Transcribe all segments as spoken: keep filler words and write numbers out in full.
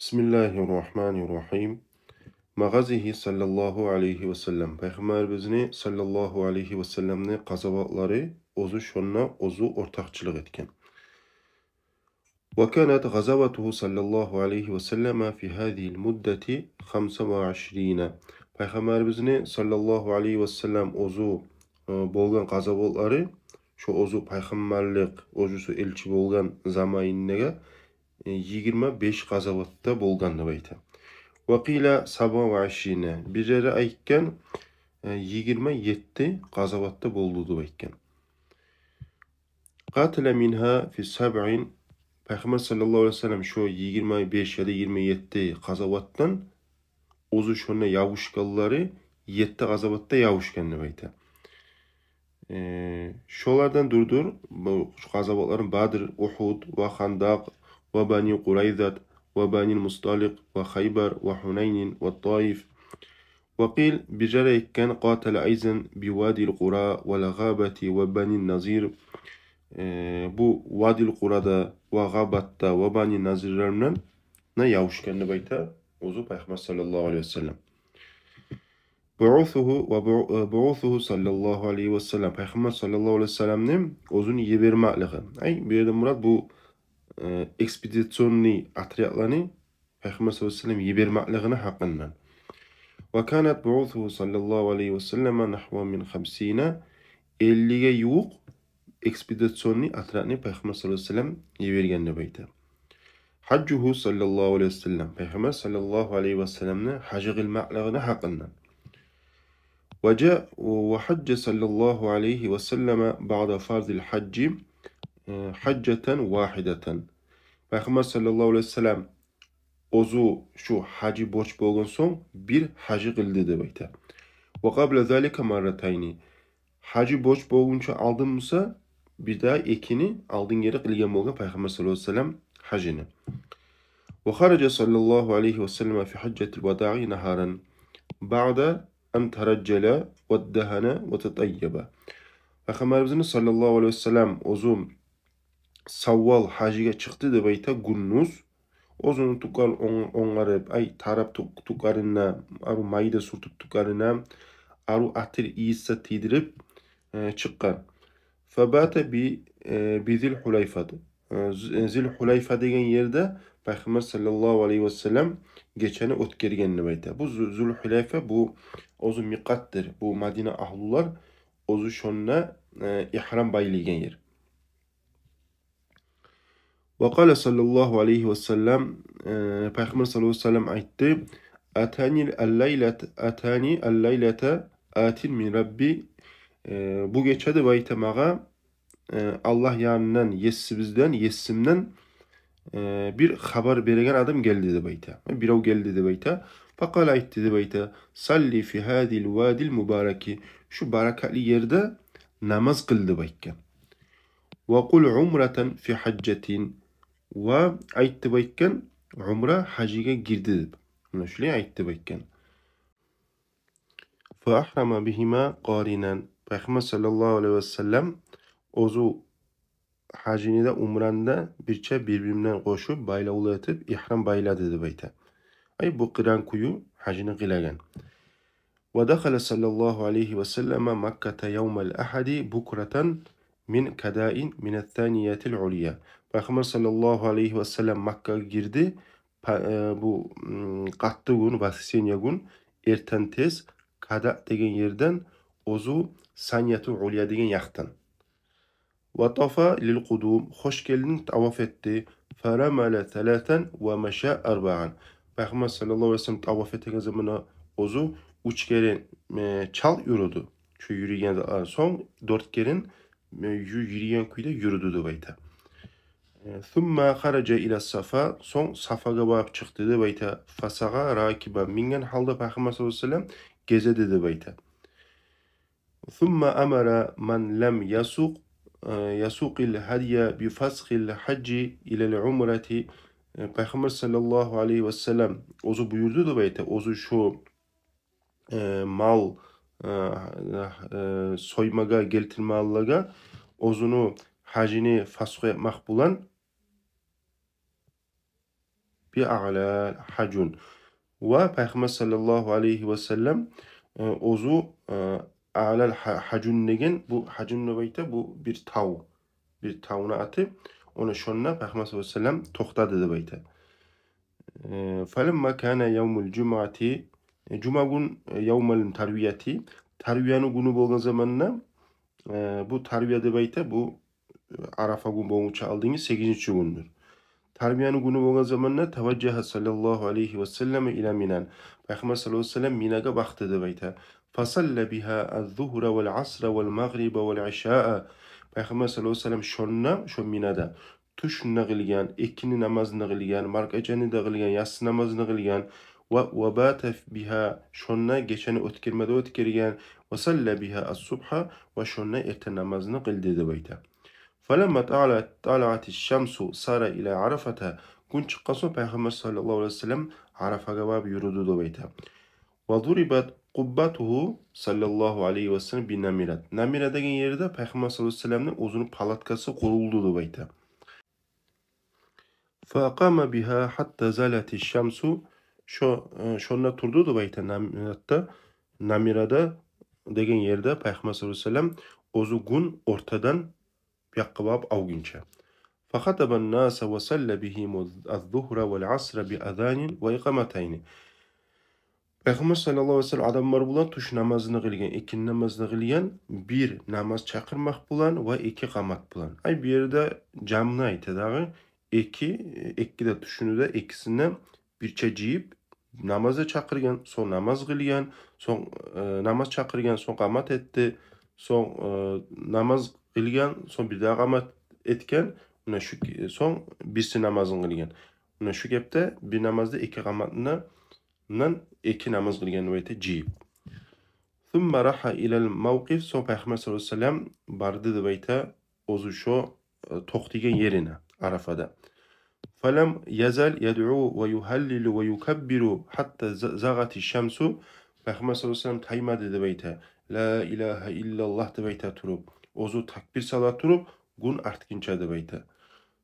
بسم الله الرحمن الرحيم. مغازيه صلى الله عليه وسلم. Пайхаммарыбызны саллаллагьу алайгьи васалламны къазаватлары, оьзю шонда оьзю ортакъчылыкъ этген. وكانت غزواته صلى الله عليه وسلم في هذه المدة خمسا وعشرين. Пайхаммарыбызны саллаллагьу алайгьи васаллам оьзю, э, болгъан къазаватлары, шо оьзю пайхаммарлыкъ, оьзю шо элчи болгъан заманындагъы, э, йигирма беш къазаватда болгъан деп айта. وقيل سبعا وعشرين. Бирлери айтгъан, э, йигирма етти къазаватда болду деп айтгъан. قاتل منها في سبع. Пайхаммар саллаллагьу алайгьи васаллам шо йигирма беш яда йигирма етти къазаватдан оьзю шонда ябушгъанлары етти къазаватда ябушгъан деп айта. Э, шолардан дюрдюр, бу, шу къазаватларын Бадр, Ухуд ва Хандакъ ва Бани Къурайзат ва Бани Мусталикъ ва Хайбар ва Хунайнин ва Таиф. وقيل, бирлери айтгъан, قاتل أيضا بوادي القرى والغابة وبني النضير. Э, бу Вадил Къурада ва Гъабатда ва Бани Назирлер булан да ябушгъан деп айта оьзю Пайхаммар саллаллагьу алайгьи васаллам. بعوثه وبعو-, э, بعوثه صلى الله عليه وسلم. Пайхаммар саллаллагьу алайгьи васалламны оьзюн йибермеклиги. Ай, бу ерде мурат бу, э, экспедиционный отрядланы Пайхаммар саллаллагьу алайгьи васаллам йибермеклигини гьакъындан. وكانت بعوثه صلى الله عليه وسلم نحو من خمسين, эллиге ювукъ экспедиционный отрядны Пайхаммар саллаллагьу алайгьи васаллам йиберген деп айта. حجه صلى الله عليه وسلم. Пайхаммар саллаллагьу алайгьи васалламны гьажи къылмакълыгъыны гьакъындан. وجاء وحج صلى الله عليه وسلم بعد فرض الحج, э, حجة واحدة. Пайхаммар саллаллагьу алайгьи васаллам оьзю шу гьажи борч болгъан сонг бир гьажи къылды деп айта. وقبل ذلك مرتين. Гьажи борч болгъунча алдын буса, бир дагъы экини алдын гери къылгъан болгъан Пайхаммар саллаллагьу алайгьи васаллам гьажини. وخرج صلى الله عليه وسلم في حجة الوداع نهارا بعد أن ترجل وادهن وتطيب. Пайхаммарыбызны саллаллагьу алайгьи васаллам оьзю саввал гьажиге чыкъды деп айта гюндюз. Оьзюню тюклер он-, онгарып, ай, тарап тюк-, тюклерине, ару май да сюртюп тюклерине, ару атир ийис де тийдирип, э, чыкъгъан. فبات بي-, э, بذي الحليفة. Э, З-, э, Зил Хулайфа деген ерде Пайхаммар саллаллагьу алайгьи васаллам гечени оьтгерген деп айта. Бу Зу-, Зул Хулайфа, бу оьзю микъатдыр. Бу Мадина агьлулар оьзю шонда, э, игьрам байлайгъан ер. وقال صلى الله عليه وسلم, э, Пайхаммар саллаллагьу алайгьи васаллам айтды: أتاني الليلة، أتاني الليلة آت من ربي. Э, бу гече деп айта магъа, э, Аллагь янындан, есибизден, есимден, э, бир хабар береген адам гелди деп айта. Бирев гелди деп айта. فقال, айтды деп айта: صل في هذا الوادي المبارك. Шу баракатлы ерде намаз къыл деп айтгъан. وقل عمرة في حجة. Ва айт деп айтгъан, умра гьажиге гирди деп. Муна шулай айт деп айтгъан. فأحرم بهما قارینا. Пайхаммар саллаллагьу алайгьи васаллам оьзю гьажини де, умраны да бирче бир-бири булан къошуп, байлавлу этип, игьрам байлады деп айта. Ай, бу къыран кюю гьажини къылагъан. ودخل صلى الله عليه وسلم مكة يوم الأحد بكرة من كداء من الثانية العليا. Пайхаммар саллаллагьу алайгьи васаллам Маккагъа гирди, па-, э, бу, м, къатты гюн, воскресенье гюн, эртен тез Када деген ерден, оьзю Саниятул Улия деген якъдан. وطاف للقدوم, хош гелдин таваф этди. فرمل ثلاثا ومشى أربعا. Пайхаммар саллаллагьу алайгьи васаллам таваф этеген заманда оьзю уьч керен, э, чал юрюдю. Шу юрюген, э, сонг дёрт керен, э, ю-, юрюген кюйде юрюдю деп айта. Э, ثم خرج إلى الصفا, сонг Сафагъа барып чыкъды деп айта. فسعى راكبا, минген гьалда Пайхаммар саллаллагьу алайгьи васаллам гезеди деп айта. ثم أمر من لم يسق، э, يسق الهدي بفسخ الحج إلى العمرة. Э, Пайхаммар саллаллагьу алайгьи васаллам оьзю буюрду деп айта, оьзю шу, э, мал, э, э, соймагъа гелтирмеклеге оьзюню гьажини фасх этмек булан, بأعلى حجون. Ва Пайхаммар саллаллагьу алайгьи ва саллам, э, оьзю, э, أعلى ح-, حجون деген, бу حجون деп айта, бу бир тав, бир тавну аты. Ону шонда Пайхаммар саллаллагьу алайгьи ва саллам токътады деп айта. Э, فلما كان يوم الجمعة, э, жума гюн, э, يوم التروية, тарвияны гюню болгъан заманда, э, бу тарвия деп айта, бу, э, Арафа гюн болгъунча алдынгъы сегизинчи гюндюр. Тарвияны гюню болгъан заманда توجه صلى الله عليه وسلم إلى منى. Пайхаммар саллаллагьу алайгьи ва саллам Минагъа бакъды деп айта. فصلى بها الظهر والعصر والمغرب والعشاء. Пайхаммар саллаллагьу алайгьи ва саллам шонда, шо Минада тюшню де къылгъан, экинни намазны да къылгъан, маркачаны да къылгъан, яссы намазны да къылгъан. Ва, وبات بها, шонда гечени оьтгерме де оьтгерген. وصلى بها الصبح, ва шонда эртен намазны къылды деп айта. فلما طلعت، طلعت الشمس سار إلى عرفة. Гюн чыкъгъан сонг Пайхаммар саллаллагьу алайгьи ва саллам Арафагъа барып юрюдю деп айта. وضربت قبته صلى الله عليه وسلم بنمرة. Намира деген ерде Пайхаммар саллаллагьу алайгьи ва салламны оьзюню палаткасы къурулду деп айта. فأقام بها حتى زالت الشمس. Шо, э, шонда турду деп айта, Намиратда. Намирада деген ерде Пайхаммар саллаллагьу алайгьи ва саллам оьзю гюн ортадан бу якъгъа барып авгъунча. فخطب الناس وصلى بهم الظهر والعصر بأذان وإقامتين. Пайхаммар саллаллагьу алайгьи ва саллам адамлар булан тюш намазны къылгъан, экинни намазны къылгъан, бир намаз чакъырмакъ булан ва эки къамат булан. Ай, бу ерде жамны айта дагъы, эки, эки де тюшню де экисин де бирче жыйып, намаз да чакъыргъан, сонг намаз къылгъан, сонг, э, намаз чакъыргъан, сонг къамат этди, сонг, э, намаз къылгъан, сонг бир дагъы къамат этген, муна шу, сонг бирси намазын къылгъан. Муна шу кепде бир намазда эки къаматны, мундан эки намаз къылгъан деп айта жыйып. ثم راح إلى الموقف, сонг Пайхаммар саллаллагьу алайгьи ва саллам барды деп айта оьзю шо, э, токътайгъан ерине, Арафада. فلم يزل يدعو ويهلل ويكبر حتى ز-، زاغت الشمس. Пайхаммар саллаллагьу алайгьи ва саллам таймады деп айта. لا إله إلا الله деп айта туруп, оьзю такбир сала туруп, гюн артгъынча деп айта.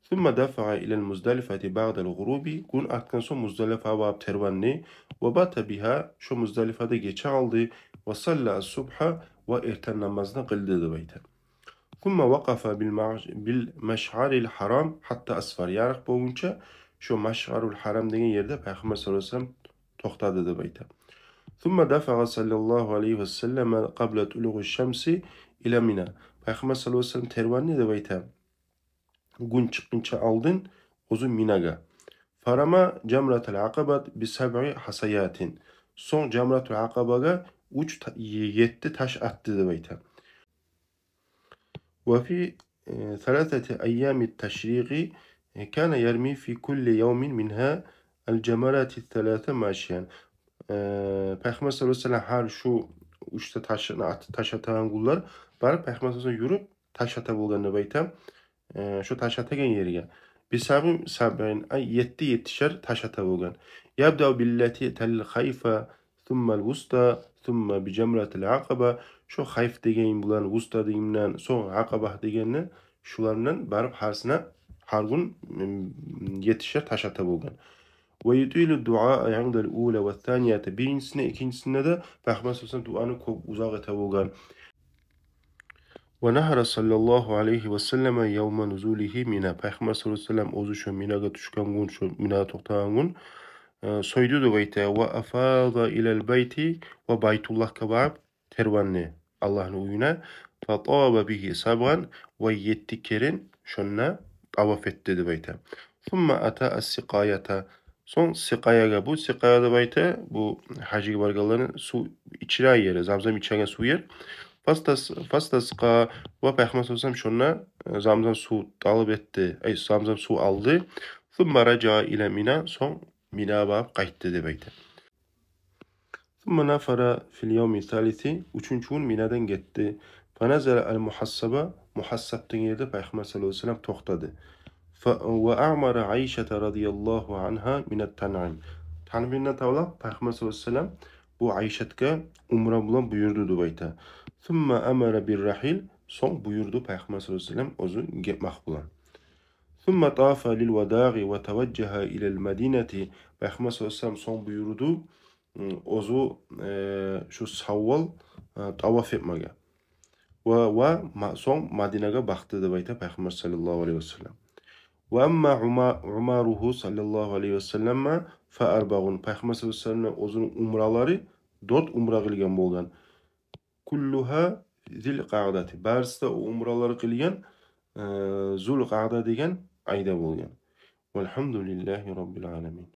ثم دفع إلى المزدلفة بعد الغروب. Гюн артгъан сонг Муздалифагъа барып тербенди. وبات بها, шо Муздалифада гече къалды. وصلى الصبح, ва эртен намазны къылды деп айта. ثم وقف بالمع-، بالمشعر الحرام حتى أسفر. Ярыкъ болгъунча шо Машъарул Гьарам деген ерде Пайхаммар саллаллагьу алайгьи ва саллам токътады деп айта. ثم دفع صلى الله عليه وسلم قبل طلوع الشمس إلى منى. Пайхаммар саллаллагьу алайгьи ва саллам тербенди деп айта гюн чыкъгъынча алдын оьзю Минагъа. فرمى جمرة العقبة بسبع حصيات. Сонг Жамратул Акъабагъа уьч та-, етти таш атды деп айта. وفي، э, ثلاثة أيام التشريق، э, كان يرمي في كل يوم منها الجمرات الثلاث ماشيا. Э, Пайхаммар саллаллагьу алайгьи ва саллам гьар шу уьч де ташны ат-, таш атагъан гюнлер барып, Пайхаммар саллаллагьу алайгьи ва саллам юрюп таш ата болгъан деп айта. Э, шо таш атагъан ерге. بسبع سبع, ай, етти-еттишер таш ата болгъан. يبدأ بالتي تلي الخيف ثم الوسطى ثم بجمرة العقبة. Шо Хайф деген булан, Вуста деген булан, сонг Акъаба дегенни, шулар булан барып гьарисине гьар гюн, м, еттишер таш ата болгъан. ويطيل الدعاء عند الأولى والثانية. Биринчисинде, экинчисинде де Пайхаммар саллаллагьу алайгьи ва саллам дуаны кёп узакъ эте болгъан. ونحر صلى الله عليه وسلم يوم نزوله منى. Пайхаммар саллаллагьу алайгьи ва саллам оьзю шо Минагъа тюшген гюн, шо Минагъа токътагъан гюн, э, сойду деп айта. وأفاض إلى البيت, ва Байтуллагьгъа барып тербенди, Аллагьны уьюне. فطاف به سبعا, ва етти керен шонда таваф этди деп айта. ثم أتى السقاية. Сонг Сикъаягъа, бу Сикъая деп айта, бу гьажгъа баргъанланы сув ичеген ери, Замзам ичеген сув ер. فاستس-, فاستسقى, ва Пайхаммар саллаллагьу алайгьи ва саллам шонда, э, Замзам сув талап этди, ай, Замзам сув алды. ثم رجع إلى منى, сонг Минагъа барып къайтды деп айта. ثم نفر في اليوم الثالث, уьчюнчю гюн Минадан гетди. فنزل المحصبة, Мугьассаб деген ерде Пайхаммар саллаллагьу алайгьи ва саллам токътады. Фа-, وأعمر عائشة رضي الله عنها من التنعيم. Танъимден тавлап Пайхаммар саллаллагьу алайгьи ва саллам бу Айшатгъа умра булан буюрду деп айта. ثم أمر بالرحيل, сонг буюрду Пайхаммар саллаллагьу алайгьи ва саллам оьзю гетмек булан. Сумма тафа лил вадаи ва таважжаха илал мадинати. Пайхаммар саллаллагьу алайгьи ва саллам сонг буюрду, м, оьзю, э, шу Саввал, э, таваф этмеге. Ва, ва ма-, сонг Мадинагъа бакъды деп айта Пайхаммар саллаллагьу алайгьи ва саллам. Ва амма Ума-, Умаруху саллаллагьу алайгьи ва саллама фа арбагъун. Пайхаммар саллаллагьу алайгьи ва саллам оьзюню умралары дёрт умра къылгъан болгъан. Куллуха зил къаъдати. Барысы да о умралар къылгъан, э, Зул Къаъда деген айда болгъан. Валгьамдулиллагьи раббил аламин.